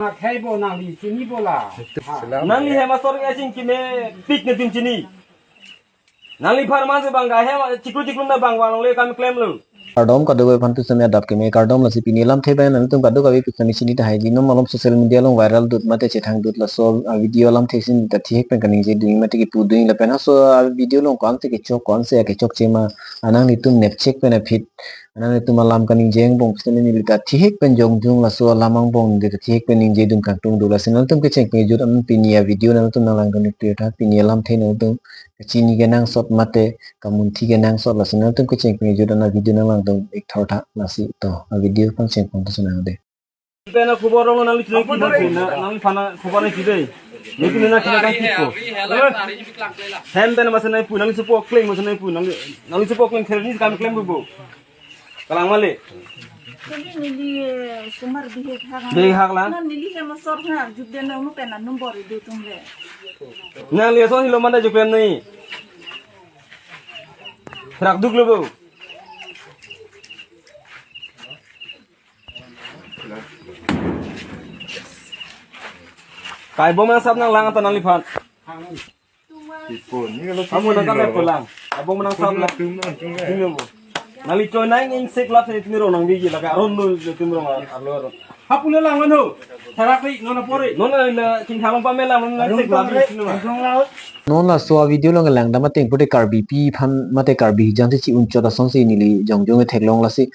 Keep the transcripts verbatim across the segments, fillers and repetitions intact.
Akhai bo nangli chini bo la. Nangli hem asor ke chingki mepik netum chini. Nangli pharman si bang ka hem chiklo chiklo na bang bang longle kam klemlo. Kardom kadokave aphan tu seme adap keme kardom. Lasi pini alamthe pen nangtum kadokave tu seme chini tahai ji, non malom social media along viral dut mate chethang dut laso a video alamthe si ta thihek pen kaningje dun mate kipu dun lapen laso a video along ko-an si kechok, ko-an si kechokche ma, anang netum nepchek pen aphi, anang netum alam kaningje angbong pen neli ta thihek pen jongjung, laso alam angbong neli ta thihek pen ningje dun kangtung dun. Lasi nangtum kecheng pen jut an pini a video nangtum nanglang dun clear tha, pini alamthe nangtum kachini kenangsot mate kamunthi kenangsot, lasi nangtum kecheng pen jut an a video nanglang dun ik thor tha. Lasi to a video pangcheng pon tu senang de. Pen a khobor rong nangli chini ki na, nangli phan a khobor ni chide. Ni ki na kina kan kiko. Hem pen masa nai pu, nangli supo klem masa nai pu, nangli, nangli supo klem kher ni kam klem bu. Kalang male. Kali neli, eh, sumar bihek hak. Bihek hak lang. Na neli hem asor na arjup den na unu pen a number idu tum le. Nangli ason hilo manda juklem nai. Pherak duk lo bo. Kai bom nang sap nanglang anta nangliphan. Kamu nang kan lepo lang. Kai bom nang sap lang. Tinglo bo. Nangli choi nang ing sik lap sini tini rong nang bigi laka aron lo tum rong alo aron. Hapule lang ano. Tharak ri nona pore. Nona na king thalong pame lang nona sik lap sini ma. Non laso a video along langdam ateng pute Karbipi aphan mate Karbi hijan si chi-un chot ason si neli jongjung theklong. Lasi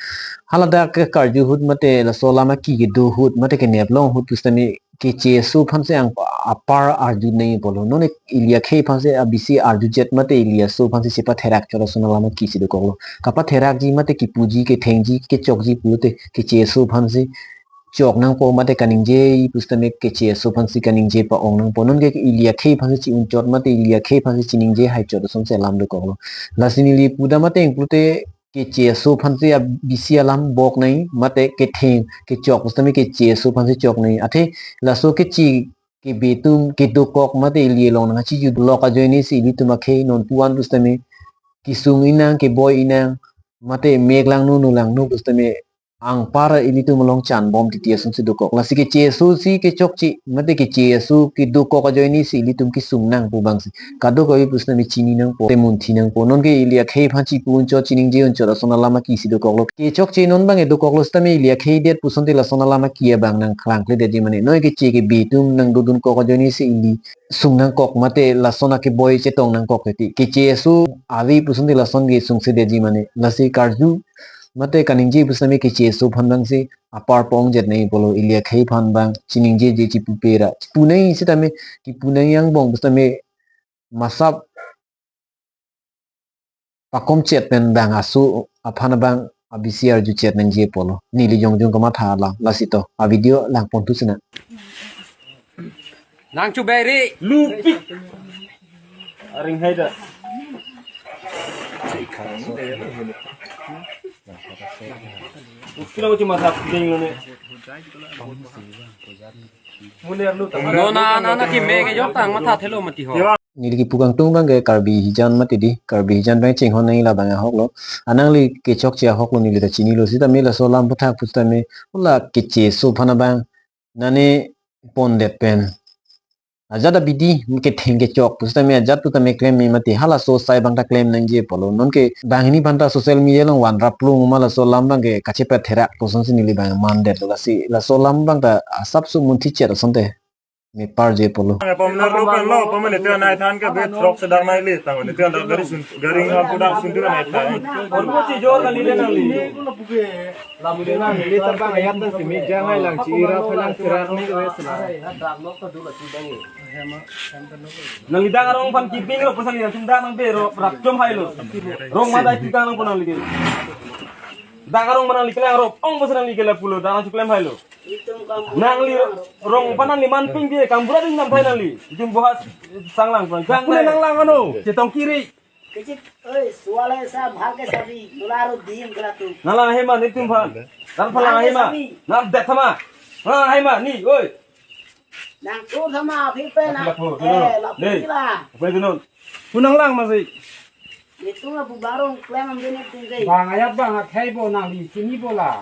haladak ke karju ahut mate laso alam aki kedo ahut mate kenep long ahut pusitame keche aso aphan si ang apar arju nangji apotlo. Non ili akhei aphan si abisi arju jet mate ili aso aphan si chepatherak chot ason alam aki si dokoklo. Kapatherakji mate kipuji kethengji kechokji pulote keche aso aphan si chok nangpo mate kaningje pusitame keche aso aphan si kaningje pa-ong nangpo. Non ke ili akhei aphan si chi-un chot mate ili akhei aphan si chiningje hai chot ason si alam dokoklo. Lasi neli pudam ateng pulote keche aso aphan si abisi alam bok nangji mate ketheng kechok pusitame keche aso aphan si chok nangji. Athe laso keche kebe atum kedokok mate ili along nang chijut lok ajoine si ilitum akhei non pu-an pusitame kesung inang keboi inang mate mek langno nu langno pusitame angpar ilitum along chan bom titi ason si dokok. Lasi keche aso si kechokche mate keche aso kedokok ajoine si ilitum kesung nangpo bang si kadokave pusitame chini nangpo, te munthi nangpo. Non ke ili akhei aphan chipu-un chot chiningje-un chot ason alam aki si dokoklo. Kechokche non bang e dokoklo sitame ili akhei det pusonte lason alam aki abang nang klang kledetji mane. Non keche kebe atum nang dodun kok ajoine si ili sung nangkok mate lason akeboi chetong nangkok titi. Keche aso ave pusonte lason ke sungsedetji mane. Lasi karju mate kaningje pusitame keche aso aphan bang si apar pa-ong jet nangji apotlo, ili akhei aphan bang chiningjeje chipupe ra. Chipu nangji sitame kipu nangji angbong pusitame masap pakom chet pen bang aso aphan bang abisi arju chet nangji apotlo. Neli jongjung kamatha alam lasi to a video lang pon tu sena. Nang chu beri. Lupik. Aring hai da. Uskila uji masa ding lo ne. Muler lu ta. No na na na ki me ke jok tang matha thelo mati ho. Neli kipu kangtung bang ke Karbi hijan mati di. Karbi hijan bang chinghon nangji labang ahoklo. Anang neli kechokche ahoklo neli ta chinilo sitame laso alam pathak pusitame ula keche aso aphan bang nane pondet pen ajat abidi ketheng kechok pusitame ajat pusitame klem me mati halaso asai bang ta klem nangji apotlo. Non ke banghini aphan ta social media along vanrap plung ma laso alam bang ke kachepatherak puson si neli bang mandetlo. Lasi laso alam bang ta asap su munthi chet asonte meparji apotlo. Pamnar lo pen lo, pamane te nai than ke bet throk sedang nai le tang ne te gari sun gari ha pudak sun tu nai than. Ormo si jor kali le nang li. Lamu de nang li ta bang ayat nang simi jangai lang chi ira phalang chirak ni le sela. Nangli dak arong aphan kiping lo puson nangtum dak nang be ro rap chom hai lo. Rong ma dai tikang nang pon nangli ke. Dak arong ma nangli kelang ro ong puson nangli ke lapu lo dak nang chuklem hai lo. Nangli rong aphan nangli man ping ke kambura ding nam thai nangli. Itum bohas sanglang pon. Jang nanglang ano. Chetong kiri. Kechik, oi, suale sa bhal ke sabi, nula aro dim kela tu. Nanglang hema ni tum phan. Nang phan lang hema. Nang det sama. Nang hema ni, oi. Nang tu sama aphi pe na. Lapu, eh, lapu ni. Lapu ni non. Punang lang masih. Itu nga bu barong klem am dene tum ke. Bang ayat bang akhai bo nangli chini bo la.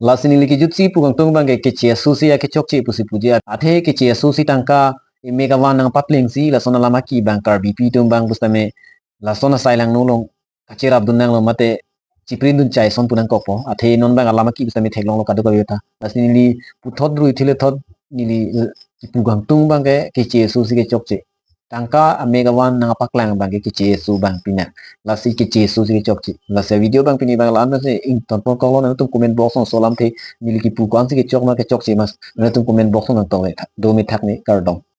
Lasi neli kejutsi pu kangtung abang ke keche aso si akechokche pusi puji, athe keche aso si tangka emek avan nangpaplengsi lason alam aki abang Karbipi atum abang pusitame lason asai langno along kacherapdun nanglo mate chipridun chai ason pu nangkokpo. Athe non abang alam aki pusitame theklonglo kadokave ta. Lasi neli puthot rui thile thot neli kipu kangtung abang ke keche aso si kechokche. Tangka amek avan nangpaklang abang ke keche aso abang pinang. Lasi keche aso si kechokche. Lasi video abang pini abang la-an si ingtonpon koklo, nangtum comment box along so alamthe neli kipu ko-an si kechok ma kechokche ma nangtum comment box along nangtong le tha-, do me thak ne, kardom.